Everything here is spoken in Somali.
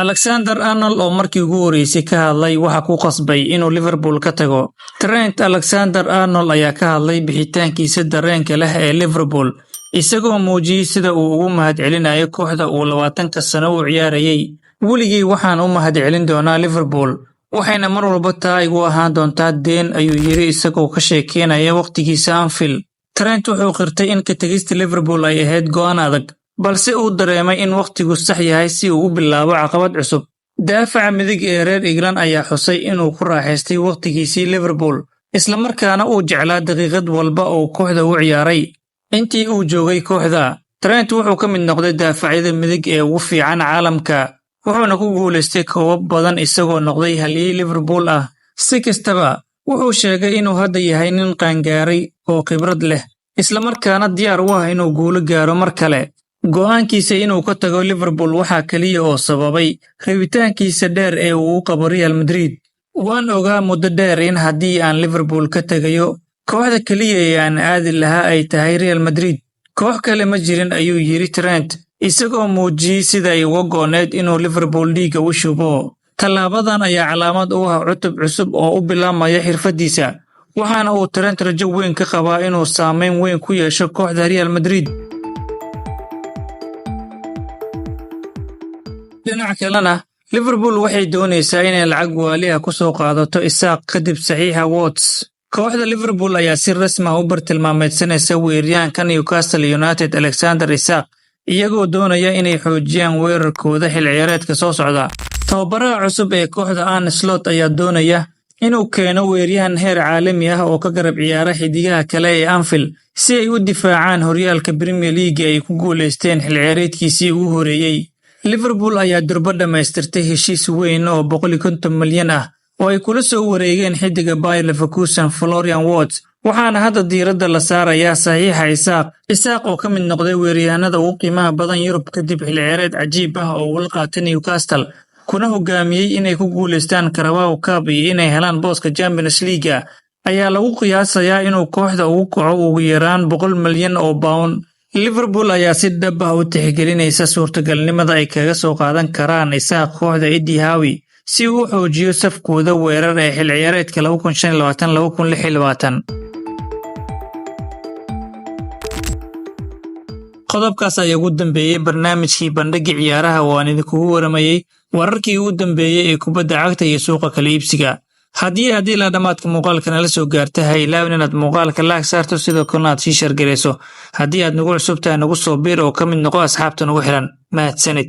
Alexander Arnold oo markii ugu horeysay ka hadlay waxa ku qasbay inuu Liverpool ka tago. Trent Alexander-Arnold ayaa ka hadlay bixitaankiisa dareenka leh ee Liverpool, isagoo muujiyay sida uu ugu mahadcelinayo kooxda uu 20-ka sano u ciyaarayay. "Weligay waxaan u mahadcelin doonaa Liverpool, waxayna mar walba taa igu ahaan doontaa deen," ayuu yiri isagoo ka sheekeynaya waqtigiisa Anfield. Trent wuxuu qirtay in ka tagista Liverpool ay ahayd go'aan adag, balse uu dareemay in wakhtigu sax yahay si uu u bilaabo caqabad cusub. Daafaca midig ee reer England ayaa xusay inuu ku raaxaystay wakhtigiisii Liverpool, isla markaana uu jeclaa daqiiqad walba oo kooxda u ciyaaray. Intii uu joogay kooxda, Trent wuxuu ka mid noqday daafacyada midig ee ugu fiican caalamka, wuxuuna ku guulaystay koobab badan isagoo noqday halyey Liverpool ah. Si kastaba, wuxuu sheegay inuu hadda yahay nin qaangaaray oo khibrad leh, isla markaana diyaar u ah inuu guulo gaaro mar kale. Go'aankiisa inuu ka tago Liverpool waxaa kaliya oo sababay rabitaankiisa dheer ee uu u qabo Real Madrid. "Waan ogaa muddo dheer in haddii aan Liverpool ka tagayo, kooxda kaliya ee aan aadi lahaa ay tahay Real Madrid. Koox kale ma jirin," ayuu yiri Trent, isagoo muujiyey sida ay uga go'neyd inuu Liverpool dhiigga u shubo. Tallaabadan ayaa calaamad u ah cutub cusub oo u bilaabmaya xirfadiisa, waxaana uu Trent rajo weyn ka qabaa inuu saameyn weyn ku yeesho kooxda Real Madrid. Dhinaca kalena, Liverpool waxay doonaysaa inay lacag waali ah ku soo qaadato Isak kadib saxiixa Wirtz. Kooxda Liverpool ayaa si rasmi ah u bartilmaameedsanaysa weeraryahanka Newcastle United Alexander Isak, iyagoo doonaya inay xoojiyaan weerarkooda xil ciyaareedka soo socda. Tababaraha cusub ee kooxda Arne Slot ayaa doonaya inuu keeno weeraryahan heer caalami ah oo ka garab ciyaara xiddigaha kale ee Anfield si ay u difaacaan horyaalka Premier League ay ku guuleysteen xil ciyaareedkiisii ugu horeeyey. Liverpool ayaa durba dhammaystirtay heshiis weyn oo 150 milyan ah oo ay kula soo wareegeen xiddiga Bayer Leverkusen Florian Wirtz, waxaana hadda diiradda la saarayaa saxiixa Isak. Isak oo ka mid noqday weeraryahanada ugu qiimaha badan Yurub kadib xil ciyaareed cajiib ah oo uu la qaatay Newcastle, kuna hogaamiyey inay ku guuleystaan Carabao Cup iyo inay helaan booska Champions League, ayaa lagu qiyaasayaa inuu kooxda ugu kaco ugu yaraan 100 milyan oo pound. Liverpool ayaa si dhab ah u tixgelinaysa suurtagalnimada ay kaga soo qaadan karaan Isak kooxda Eddie Howe si uu u xoojiyo safkooda weerar ee xil ciyaareedka 2025-2026. Qodobkaas ayaa ugu dambeeyey barnaamijkii bandhigga ciyaaraha oo aan idinkugu waramayey wararkii ugu dambeeyey ee kubadda cagta iyo suuqa kala iibsiga. Haddii aad ilaa dhammaadka muuqaalka nala soo gaarta, ha ilaawin inaad muuqaalka like saarto, sidoo kalena aad sii share garayso. Haddii aad nagu cusub tahay, nagu soo biir oo ka mid noqo asxaabta nagu xiran. Mahadsanid.